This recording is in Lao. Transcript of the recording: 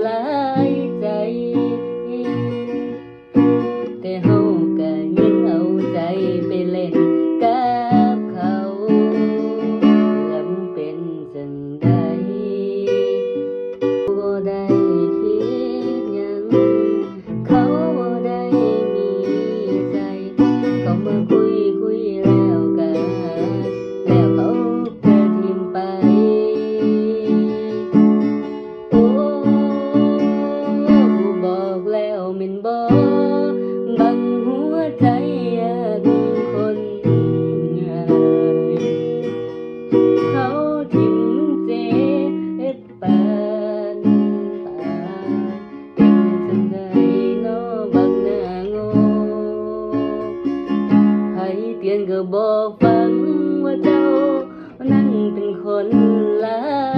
ຫຼາຍໃຈ ແຕ່ເຮົາກະຍັງເອົາໃຈໄປເລ່ນກັບເຂົາ ລຳເປັນຈັ່ງໃດ ບໍ່ໄດ້ຄິດຫຍັງ ເຂົາບໍ່ໄດ້ມີໃຈ ເຂົາມາຄຸຍ ຄຸຍແລ້ວກະ ແລ້ວເຂົາກະຖິ້ມໄປ. ໂອ້ ບອກແລ້ວແມ່ນບໍ່ ບັງຫົວໃຈຮັກຄົນງ່າຍ ເຂົາຖິ້ມເຈັບປານຕາຍ ເປັນຈັ່ງໃດນໍບັກໜ້າໂງ່ ໃຜເຕືອນກະບໍ່ຟັງ ວ່າເຈົ້ານັ້ນເປັນຄົນລາວ